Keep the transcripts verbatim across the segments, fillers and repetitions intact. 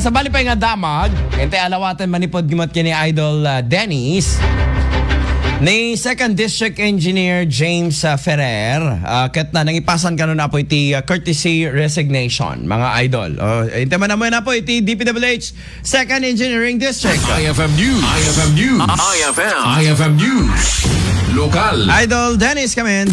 Sabali pay nga damag, ket alawaten manipud gimot ken ni Idol, ah, Dennis. Ni Second District Engineer James, ah, Ferrer, ah, ket na nangipasan kano na po iti, ah, courtesy resignation, mga idol. Oh, iti man mo na po iti D P W H Second Engineering District. I F M News. I F M News. I F M. I F M News. Lokal. Idol Dennis, come in.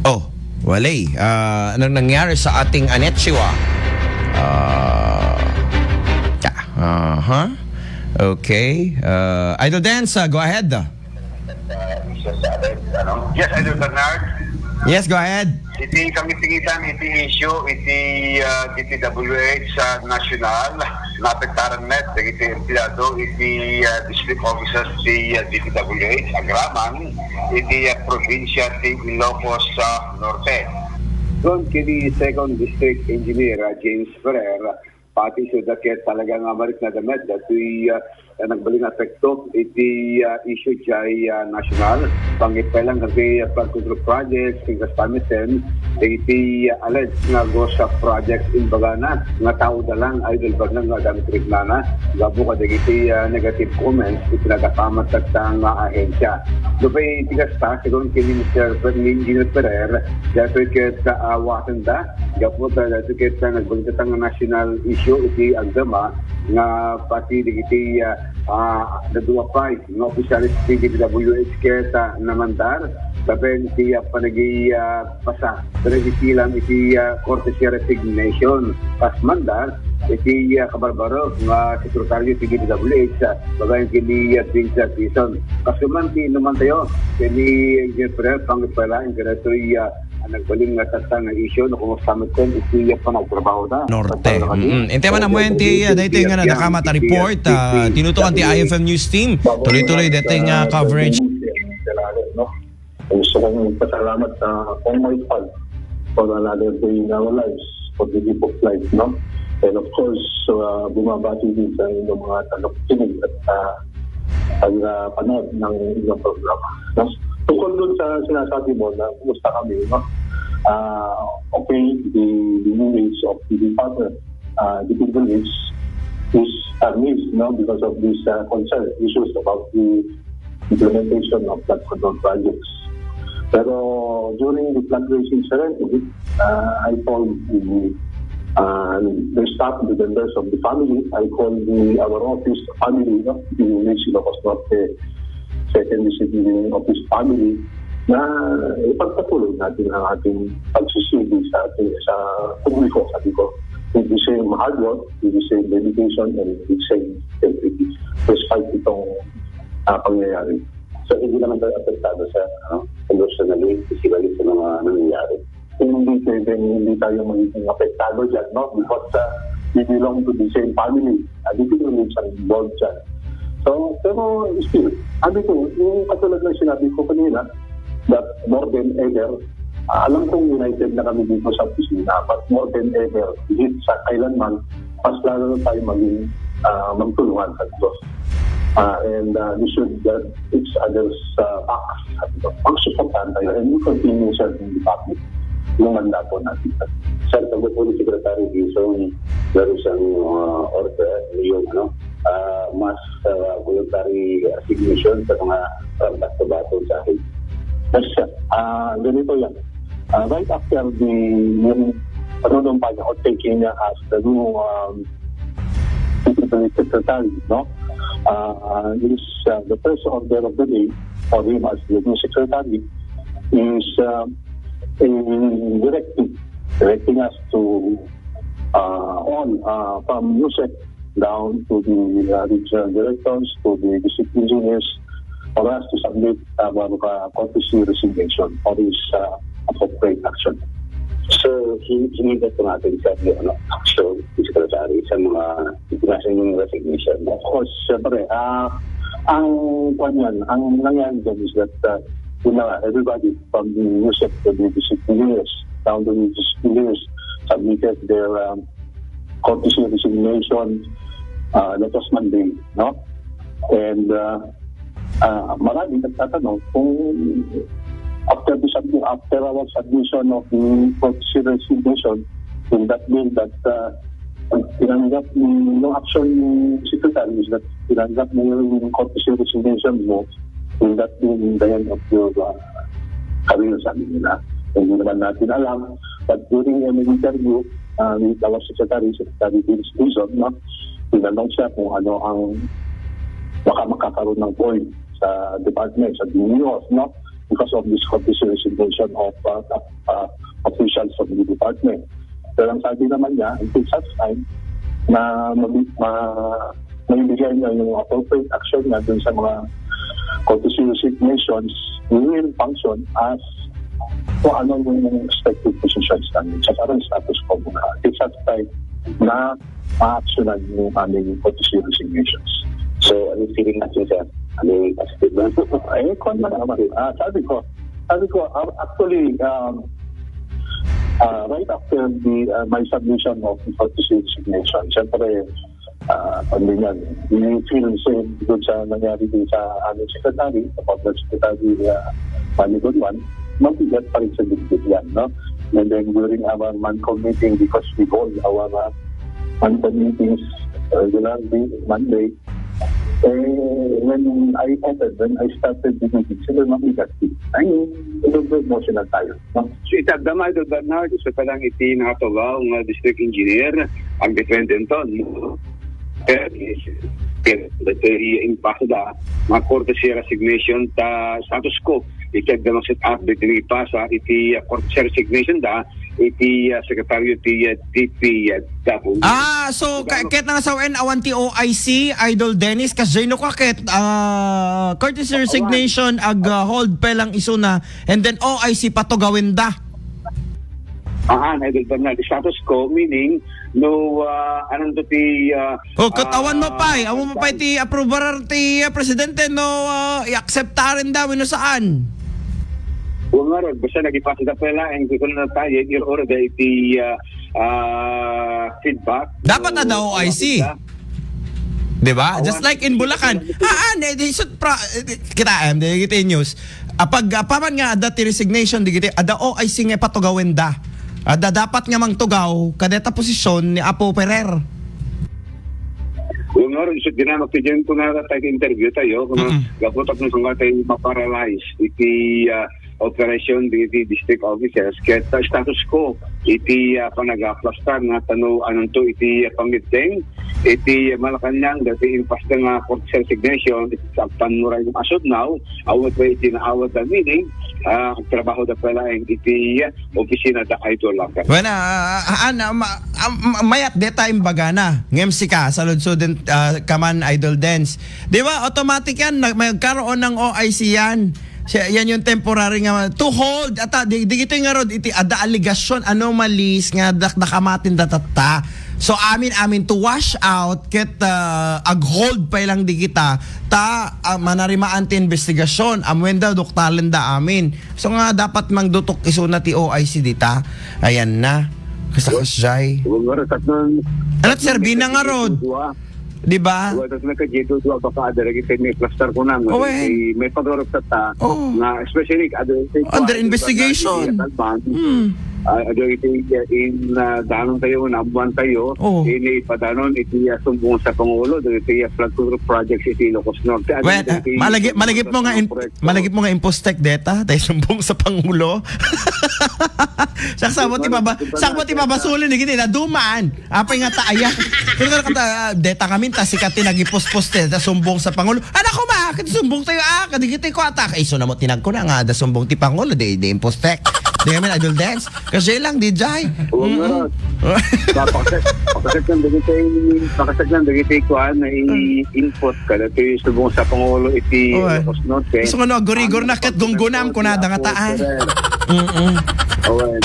Oh, wala eh. Ah, anong nangyari sa ating Anetshiwa? Ah, ta-, aha. Okay. Ah, Idol Dance, ah, go ahead. Yes, Idol Bernard. Yes, go ahead. Iti kagitingitan iti issue iti, ah, D P W H sa nasyonal, naapektaran met dagiti empleyado iti, ah, district offices ti, ah, D P W H agraman iti, ah, probinsia ti Ilocos, ah, Norte. Kon kini Second District Engineer, ah, James Ferrer, pati isuda ket talaga nga mariknada met datoy, ah, nagbalin nga epekto iti, ah, issue jay, ah, nasyonal. Panggep pay lang dagiti, ah, flood control projects, ken kasta met dagiti, ah, alleged nga ghost, ah, projects, imbagana nga tao da lang, Idol Bernard, nga adda met riknana gapu kadagiti, ah, negative comments iti nagakamatagta nga ahensya. Nupay iti kasta, sigun ken ni Mister Fer-, ni Engineer Ferrer, datoy ket, ah, awatenda gapu ta datoy ket, ah, nagbalin ta nga national issue iti agdama nga pati dagiti, ah, ah, dadua pay nga opisyales ti D P W H ket, ah, namandar babaen iti, ah, panagi, ah, pasa, panagisilang iti, ah, courtesy resignation. Kas mandar iti, ah, kabarbaro nga sekretaryo ti D P W H, ah, babaen ken ni, ah, Vince Dizon. Kas man ti inumantayo ken ni Engineer Ferrer, panggep pay laeng kadatoy, ah, nagbalin nga tatta nga issue no kumusta met ken iti panagtrabaho da. Norte. Mm-mm. Iti man amuen ti, ah, daytoy nga nadakamat a report, ah, tinutukan ti I F M News team. Tuloy-tuloy daytoy nga coverage. Gusto kong pasalamat sa Kong Marisol for another day in our lives, for the gift of life, no? And of course, uh, bumabati din sa inyong mga tagapakinig at, uh, pag, uh, panood ng inyong programa, no? Tungkol dun sa sinasabi mo na kumusta kami, no? Uh, okay, the, the new age of the department, uh, the pilgrimage is amazed, no, because of these, uh, concern issues about the implementation of flood control projects. Pero during the flood raising ceremony, uh, I called the, uh, the staff, the members of the family. I called the, our office family, no, the Municipal Norte Second Disciplinary Office family, na ipagpatuloy natin ang ating pagsisigi sa ating, sa publiko, sabi ko, with the same hard work, with the same dedication, and with the same integrity, despite itong, ah, pangyayari. So, hindi naman tayo apektado sa, ano, emotionally, physically sa mga nangyayari. Hindi pwedeng hindi tayo magiging apektado dyan, no? Because, ah, we belong to the same family. Ah, di ko naman siyang involved dyan. So, pero still, sabi ko, yung katulad ng sinabi ko kanina, that more than ever, ah, alam kong united na kami dito sa opisina, but more than ever, higit sa kailanman, mas lalo na tayo maging, ah, magtulungan sa Diyos. Ah, and, ah, we should, ah, each other's, ah, backs, sabi ko. Pagsuportahan tayo, and we continue serving the public. Yung mandato natin. Sir, pag po ni Secretary Dizon, meron siyang, ah, order, yung, ano, ah, mass, ah, voluntary resignation sa mga, ah, bato-bato sa akin. Yes, sir. Ah, ganito yan. Ah, right after the, yung panunumpa niya or taking niya as the new, um, secretary, secretary, no? Ah, is, ah, the first order of the day for him as the new secretary is, ah, a directive, directing us to, ah, all, ah, from USEC down to the, uh, regional directors, to the district engineers, for us to submit our, uh, courtesy resignation for this, uh, appropriate action. So, hin-, hinihintay po natin, sir, yung, ano, action ni Secretary sa mga itinasa niyong resignation. Of course, siyempre, ah, ang, kwan yan, ang nangyari dyan is that, uh, yun na nga, everybody from the USEC to the district engineers, down to the district engineers, submitted their, um, courtesy resignation, uh, latest Monday, no? And, uh, uh, marami nagtatanong kung after the submi-, after our submission of the courtesy resignation, Will that mean that, uh, tinanggap ni, no action ni Secretary, is that tinanggap mo yung courtesy resignation mo, will that mean the end of your, uh, career, sabi nila. Hindi naman natin alam. But during an interview, uh, with our secretary, Secretary Vince Dizon, no, tinanong siya kung ano ang baka makakaroon ng void sa department, sa D E Os, no? Because of this courtesy resignation of, uh, top, uh, officials from the department. Pero ang sabi naman niya, until such time na mabi-, ma-, maibigay niya yung appropriate action niya dun sa mga courtesy resignations, we will function as kung ano yung expected positions namin. Sa parang status quo muna. Until such time na ma-actionan yung aming courtesy resignations. So, ano yung feeling natin, sir? Ano yung positive na? Eh, kung ano naman. Ah, sabi ko, sabi ko, ah, actually, um, ah, right after the, ah, my submission of the courtesy resignation, siyempre, ah, ano yan, we feel safe dun sa nangyari dun sa aming secretary, sa former secretary, ah, Manny Gonwan, mabigat pa rin sa dibdib yan, no? And then during our MANCOM meeting, because we hold our, uh, MANCOM meetings regularly, Monday, eh, when I entered, when I started the meeting, siyempre mabigat din. Ay, medyo emotional tayo, no? So, itagda, Idol Bernard, isa pa lang iti nakatugaw nga district engineer, ang defendant ton. Pero, pero, pero, impasa da, nga courtesy resignation ta status quo. Itagda nga set up, dito ipasa, iti, uh, courtesy resignation da, iti, uh, sekretaryo ti, uh, D P W. Ah, so, ka-, ket nga sawen, awan ti O I C, Idol Dennis, kasjay no ka ket, ah, courtesy resignation, ag, ah, hold pa lang isuna, and then O I C patugawen da. Ah, na, Idol Bernard, status quo, meaning, no, ah, anong to ti, ah, Oh, ket awan mo ah, pay, awan mo pay ti approval ti, ah, presidente, no, ah, i-acceptaren da, wenno saan? Wen ngarud, basta nagipasa da pay laeng, kukunan na tayo, in order da iti, ah, ah, feedback. Dapat na daw O I C. Di ba? Just like in Bulacan. Haan, eh, di, sut-, pra-, eh, di, kita, em, di, kita yung news. Apag, apaman nga, adda ti resignation, di kita, adda O I C nga patugawen da. Adda dapat nga mangtugaw, kadeta posisyon ni Apo Ferrer. Wen ngarud, isut' dinamak ti diyan, kuna tayo interview tayo, kuna gapu tapno nga tayo maparalyze iti, ah, operasyon dagiti district offices, ket, ah, status quo iti, ah, panagaplastar nga tano anonto iti, ah, pangiddeng iti Malacañang, dati impasta nga courtesy resignation, iti sa pannuray nga asudnaw, awat ba iti naawat da meeting, ah, trabaho da pala iti, ah, opisina da Idol Lambert. Bueno, ah, ah, ah, na, ma-, ah, ma-, mayat deta imbagana. Ngem sika, saludsuden, ah, kaman Idol Dens. Di ba, automatic yan, nag-, magkaroon ng O I C yan. Siya, yan yung temporary nga, to hold, ata, di, di ito nga rod, iti, ada allegation, anomalies nga dak-, dakamatin datatta. So, amin, amin to wash out, ket, ah, ag-hold pa lang di kita, ta, ah, manarimaan ti investigasyon, amuen da, doktalen da amin. So nga, dapat mangdutok isuna ti O I C dita. Ayan na. Kasakasjay. Wen ngarud, tapno, Anat serbi na nga rod. Di ba? Wen, tapno ka dito, dua baka ada lagi tayo may cluster ko na, nga Owen. May, may pagharap sa ta, Oo. Nga, especially, ada, Under investigation. Hmm. Ah, ada iti, in, ah, danon tayo, nabuan tayo, Oo. Ini ipadanon, iti, ah, sumbong sa Pangulo, ada iti, ah, flood control projects iti Ilocos Norte. Ada Well, iti, ah, malagi-, iti, malagip mo nga in-, proyekto. Malagip mo nga impostek deta, tayo sumbong sa Pangulo. Saksa mo ti baba-, sakmo ti babasulin, gini, nadumaan. Apay nga ta, aya. Kung ka, ah, deta kami, ta sikat ti nagipuspos, te, ta sumbong sa Pangulo. Anak ko, ma, kati sumbong tayo, ah, kadigiti ko, atak. Ay, so na mo, tinag ko na nga, da sumbong ti Pangulo, di, di impostek. Di kami na-adultens. Kasi lang, di jay. Oo nga. Mm-mm. Ba, pakasag-, pakasag lang dagiti, pakasag lang dagiti kuan na i-input kada ti subong sa Pangulo iti Oy. Ilocos Norte. Gusto nga no, agurigor na ket gunggunam, kunada nga taan. Mm-mm. Owen.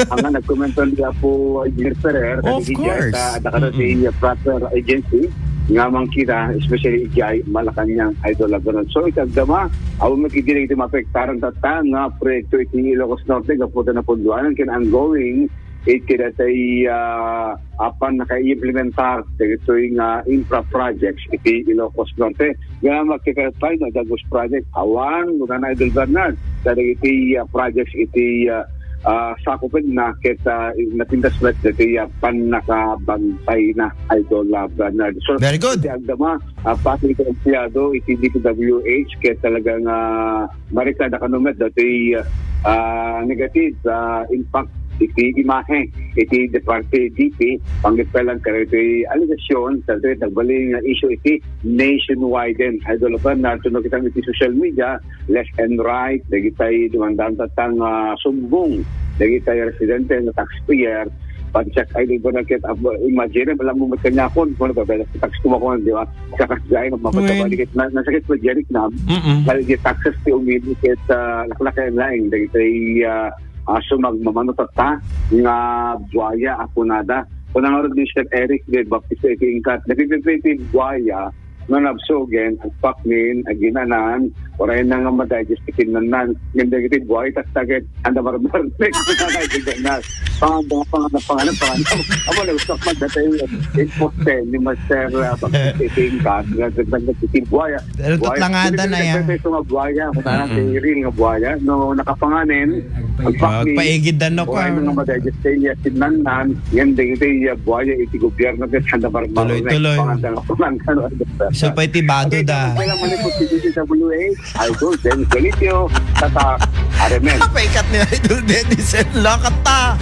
Ang nga nagkomento ni Apo Engineer Ferrer, Of kadi course. Diay ta, ada kada Mm-mm. si proper agency, nga mangkita, especially diay Malacañang, Idol Labanon. So, itagdama, awan mo kidiri iti mapektaran tatta nga proyekto iti Ilocos Norte, gapu ta napunduanan ken ongoing iti datay, ah, apan nakaiimplementar dagitoy nga infra projects iti Ilocos Norte. Nga makikapay nga dagus project, awan, kunana Idol Bernard, kadagiti, ah, projects iti, ah, ah, sakupenna ket, ah, napintas met daytoy, ah, pannakabantayna, Idol, ah, Bernard. So, Very good. Iti agdama, ah, pati iti empleyado iti D P W H ket talagang, ah, mariknada kano met daytoy, ah, negative, ah, impact iti imahe iti Departed D P, panggep lang kadagiti alegasyon, kadagiti nagbalin nga issue iti nationwide den. Idol Bernard, no, kita iti social media, left and right, dagitay dumandaan tatta nga sumbong dagitay residente nga taxpayer, pagsak ay di ba na ket, abo, imagine, alam mo, met kaniakon, kung nagbabayad sa tax ko, di ba? Sa kasjay, nga Wen. Mapagkabali ket na, nasakit pa diyan, na, Mm-mm. Dahil di taxes ti umili ket, ah, laklak ay laing, dagitay, ah, aso magmamano tatta, nga buaya, akunada. Kuna nga rod ni Sir Eric, di Baptista iti ingkat, nagpipipiti buaya, no nabsugen, agpaknin, aginanan, uray na nga madigest ti kinnannan. Ngem dagiti buaya, tatta ket, anda marmarnek, anda na, panganda, panganda, panganda, panganda. Amo, nagsak man, dati, imposte, ni Master, ah, Baptista iti ingkat, nga, nga, nga, iti buaya. Pero buaya. Tatlangada na yan. Ito nga buaya, kung saan Mm-mm. Ti real nga buaya, no, nakapanganen, agpaknin, Agpaigid na, no, uray na nga madigest ti kinnannan, ngem dagiti, ah, buaya iti gobyerno, ket anda marmarnek, Tuloy-tuloy. Panganda nga panganda, no, Isu pa iti bado da. Okay, kailangan mo ni po si D P W H, Idol Dennis Galicio, tatak, Aremen. Napaikat ni Idol Dennis, eh, lakat ta.